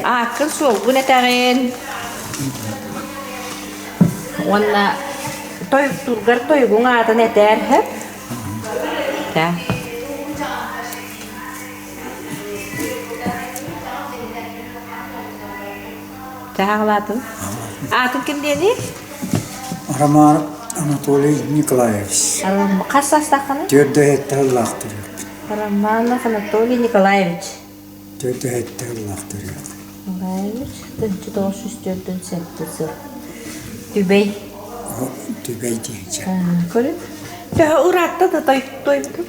Ааккын суолгун этэҕин. Уонна тойуктуургар тойугуҥ аатын этээр сөп. Чэ. Чаҕалаатын. Аатын ким диэний? Романов Анатолий Николаевич. Хас саастааххыный? Түөрт сыллаах төрүөк. Романов Анатолий Николаевич. Түөрт сыллаах төрүөк. Николаевич, 1947 сыл. Түбэй. Түбэй диэчэ. Көрүн. Төһө ыраатта да тойбутук?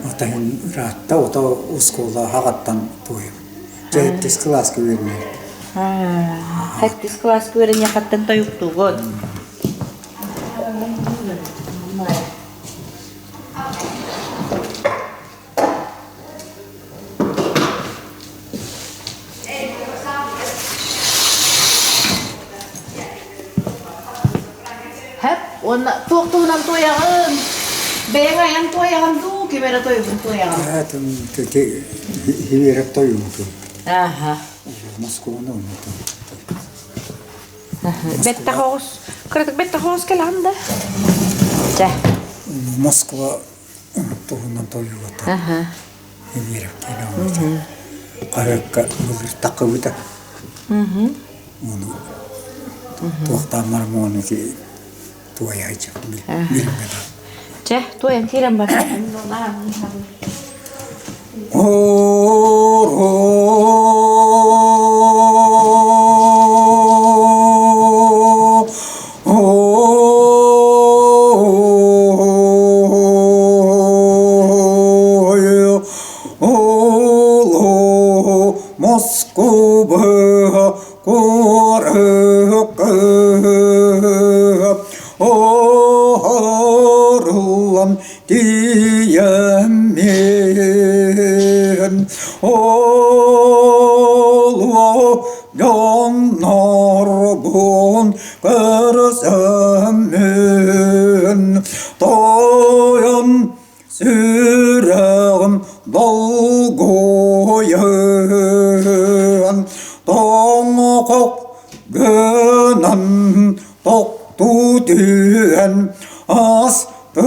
Отайын ыраатта, ото оскуола хаҕаттан туойум. Сэттис кылааска үөрэнэр. Сэттис кылааска үөрэниэххиттэн тойуктуугун. Хэп уонна туох туһунан туойаҕын? Бэйэҥ айан туойаҕын дуу, ким эрэ тойугун туойаҕын? Хириэрэп тойугун туой. Аха. Москваны онно Бэттэх оҕус. Кыратык бэттэх оҕус кэлэҕин да? Чэ. Москва туһунан тойугата. Аха. Хириэрэп диэн оҕута. Хаһыакка былыр такыбыта. Ону туохтаан мормону ити туойааччы билбэтэ. Чэ, туойан киирэн бар. Москуба куоракка оһорлан тиийэммин олуо дьоннорбун көрсөммүн тойон Сүрэҕим долгуйан, тоҥхох гынан тохтуу түһэн аста.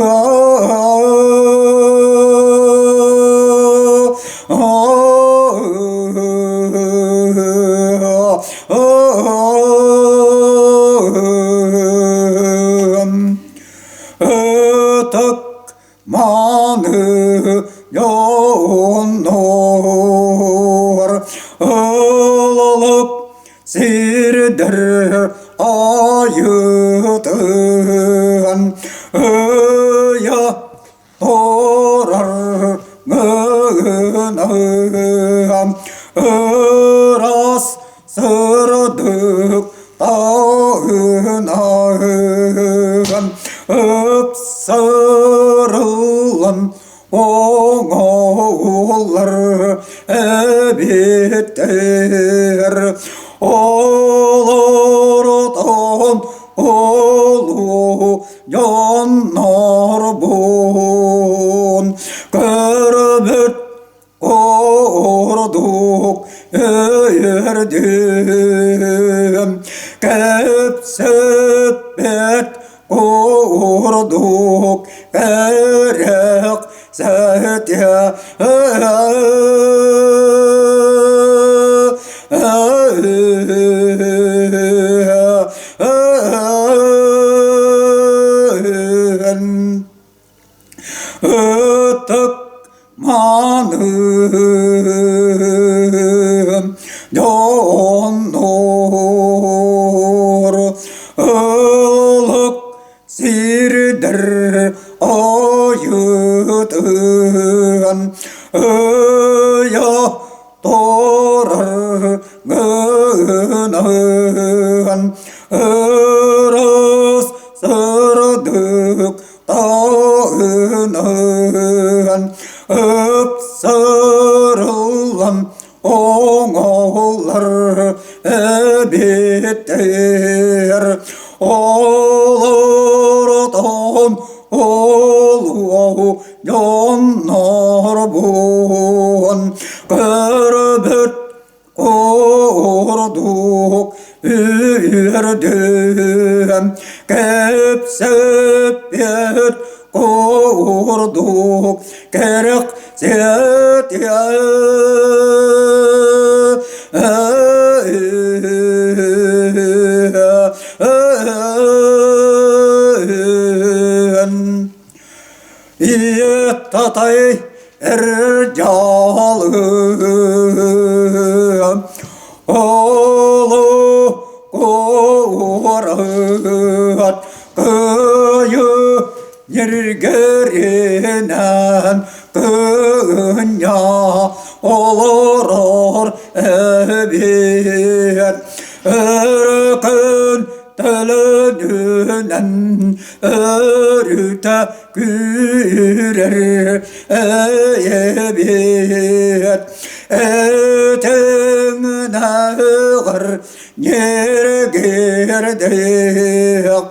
Ытык Маны дьоннор ылылып сирдэр айытын ыйа турар гынан ыраас сырдык таһынан ыпсарыллан оҥоһуллар эбиттэр. Олоротон олуу дьоннорбун көрбүт Ордук өйөрдүм, кэпсэппэт ордук эрэх сэтэ Ытык маныым дьоннор ылык сирдэр айытыан ыйа турар гынан ырыс сырдык таһынан ыпсарыллан оҥоһуллар эбиттэр. Олоротон олуоһу дьоннорбун көрбүт. Курдук үөрдүм, кэпсэппит курдук кэрэхсэтиэм. Ийэ-татай эр дьаалым, олох куорат кыайы ньиргэринэн кыынньа олорор эбиэт өркөн төлөнүнэн өрүтэ күүрэр эбиэт этиҥнээҕэр ньиргиэрдээх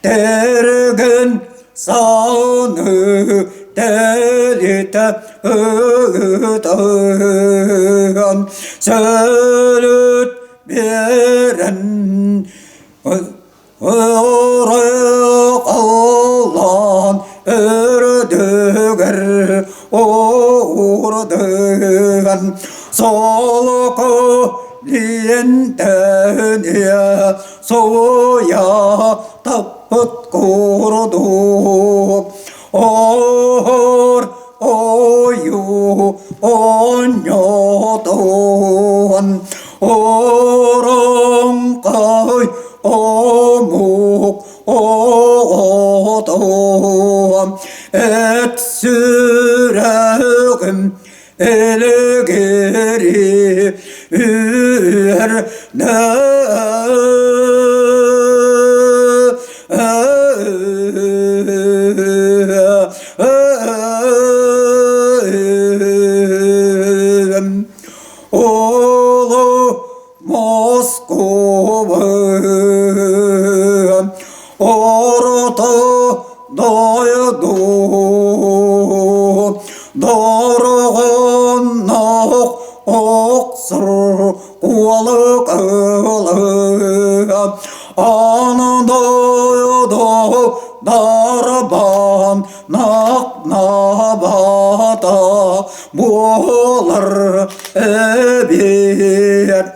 тэргэн сааны тэлитэ ытан сөлүт биэрэн Ыры-халлаан үрдүгэр уурдуган солко лиэнтэниэ суйа таппыт курдук Оор ойуу оонньотон Ороҥхой омук оҕотон эт сүрэҕим элэгири үөрдэ. Улуу Москубам орто дойду дорҕонноох охсор уолук ылыа аны дойду дарбан нах-набата буолар эбиэт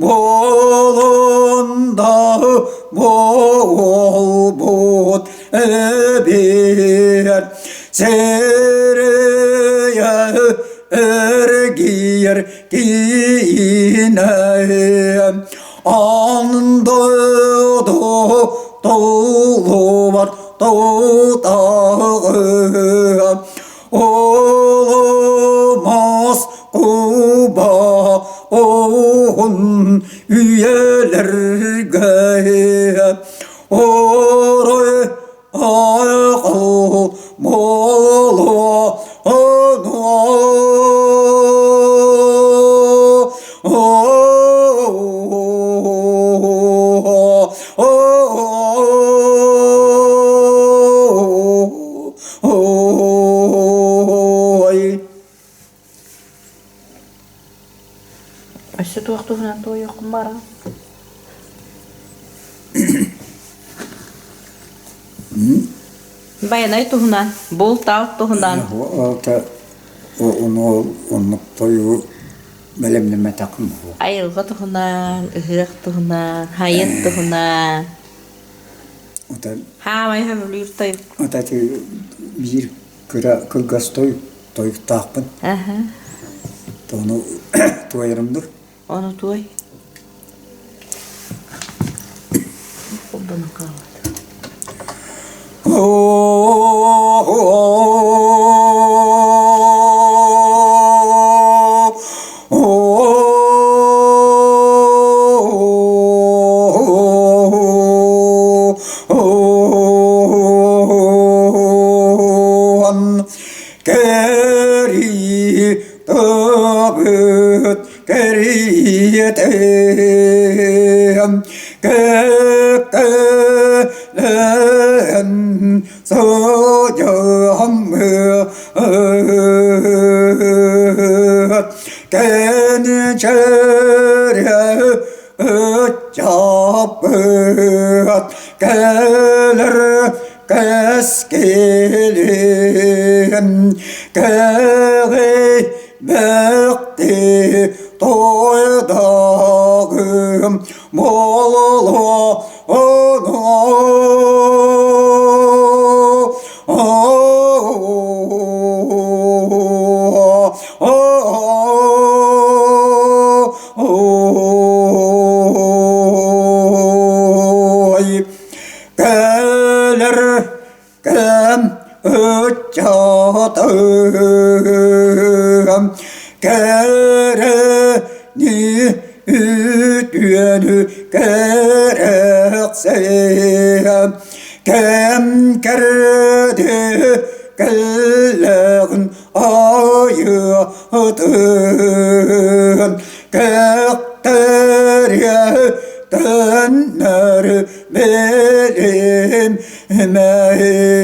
буолунда буолбут эбиэт сирэйэ эргийэр киинэ андыду толлубат тутаҕы Оломас куба оһун үйэлэргэ орой айхал буолуо Ой. Өссө туох туһунан туойуоххун баара? Байанай туһунан, булт-алт туһунан. Алта оннук тойугу бэлэмнэммэтэххин буолуо. Айылҕа туһунан, ыһыах туһунан, хайын туһунан. Хаамай хөбүлүүр тойук. Ата биир кыра кылгас той тойуктаахпын. Ону туойарым дур. Ону туой. Холбону хаалат. Кэрии табыт кэриэтэ кэккэлээн содьаммыт кэнчэрэ Ыччаппыт кэлэр кэскилин кэҕи бэхти тойдагым буолуо Кэлэр кэм ыччатым кэрэни үтүөнү кэрэхсээн кэм кэрди кэллэҕин айыытын кэхтэргэ төннөр билим мэйим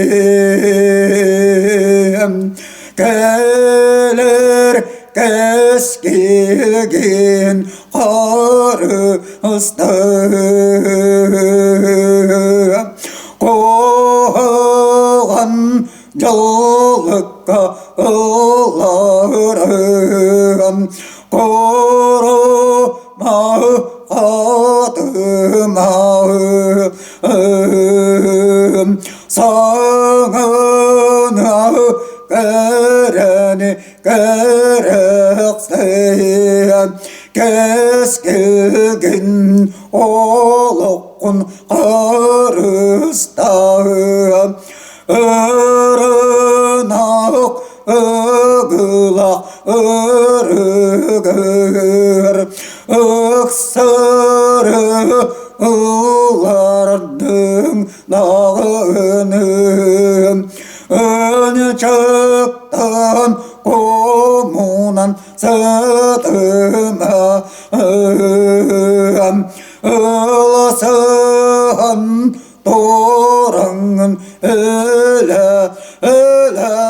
кэлэр кэскилгин харыстыам куһаҕан дьаллыкка ылларыам курума атымаым саҥаны кэрэни кэрэхсээн кэскилгин олоххун харыстаан Ырынаах ыгылах ырыгыр ыксары ыллардым даҕыным ынчыктан куомунан сытыма ылсыһан Тураҥҥын өлө өлө.